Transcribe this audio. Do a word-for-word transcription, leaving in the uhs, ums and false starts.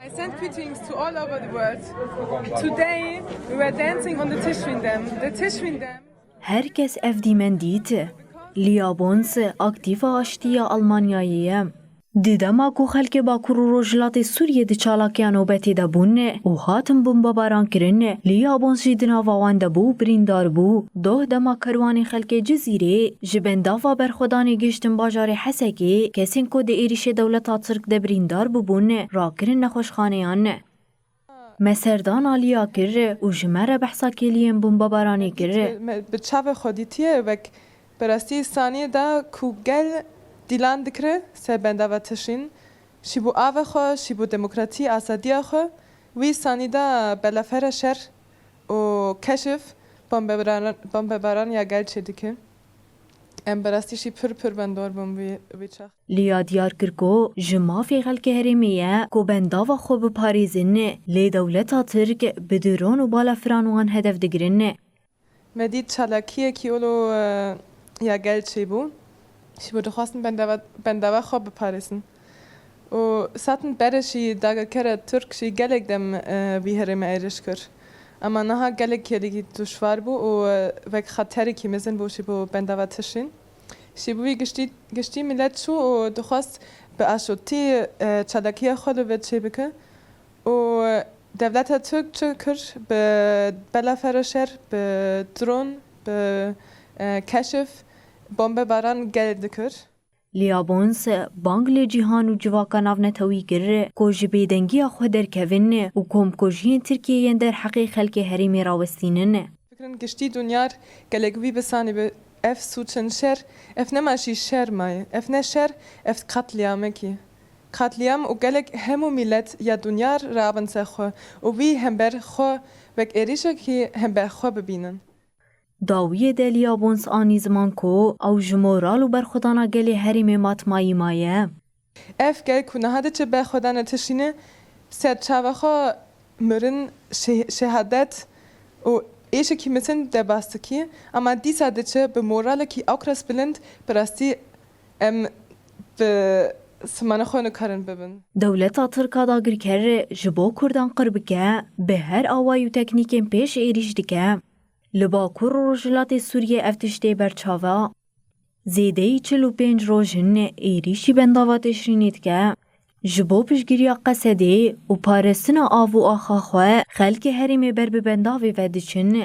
I send greetings to all over the world. Today we were dancing on the Tishrin Dam. The Tishrin Dam. Her kes ev dîmen dît. Lia Bons aktîfa aştî ya Almanyayê ye. Di dema ku xelkê Bakur û Rojhilatê Sûriyê di çalakiya nobetê de bûn û hatin bombebaran kirin, Lia Bons jî di nava wan de bû û birîndar bû. Doh dema kerwanê xelkê Cizîrê ji bendava berxwedanê gihiştin bajarê Hesekê, kesên ku di êrîşê dewleta Tirk de birîndar bûbûn, rakirin nexweşxaneyan. Me serdana Lia kir û ji me re behsa kêliyên bombebaranê kir. Me bi çavê xwe dîtiye wek bi rastî saniyê de ku gel dîlan dikire ser bendava Tişrîn, şî bo ava xwe, şî bo demokratî, azadiya xwe, wî sanî de belafere şer û keşif bombebaran, bombebaran ya gel çêdike. Em bi rastî jî pir pir bendor bûn vî, vî çax. Liya diyar kir ku ji mafê xelkê herêmê ye ku bendava xwe biparêzin, lê dewleta Tirk bi dron û balafiran wan hedef digirin. Me dît çalakiyekî olo e, ya gel çêbû. Ji bo dixwastin bendava, bendava xwe biparêzin. Û satin berê jî dagirkera Tirk jî gelek dem e, vî herêmê êrîş kir. Ema niha gelek kêlîkî dijwar bû û e, wek xeterekî mezin bû jî bo bendava Tişrîn. Jî bo wî giştî, giştî milet çû û dixwest bi aşotî e, çalakiya xwe li vir çêbike. Û dewleta Tirk çi kir? Bi belafere şer, bi dron, bi e, keşif, bombebaran gel dikir. Liya Bons bang li cîhan û civaka navnetewî kir ku ji bêdengiya xwe derkevin û komkujiyên Tirkiyê yên derheqê xelkê herêmê rawestînin. Fikirin giştî dinyar gelek wî bisanî bi ev sûçin şer, ev nema jî şer maye, ev ne şer, ev qatliyamekî. Qatliyam û gelek hemû mîlet ya dinyar rabin ser xwe û wî hember xwe wek êrîşekî hember xwe bibînin. Dawiyê de Liya Bons anî ziman ku ew ji moral û berxwedana gelê herêmê matmayî maye. Ev gel ku niha diçe berxwedana Tişrînê ser çava xwe mirin, şe- şehadet û êşekî mezin derbas dikî, ema dîsa diçe bi moralekî ewqas bilind, bi rastî em bi simana xwe nikarin bibin. Dewleta Tirk a dagirker ji bo Kurdan qir bike, bi her awayî û teknîkên pêş êrîş dike. Li Bakur û Rojhilatê Sûriyê ev tiştê berçav e. Zêdeyî çil û pênc roj in êrîşî bendava Tişrînê dike. Ji bo piştgiriya Qesedê û parastina av û axa xwe, xelkê herêmê ber bi bendavê ve diçin.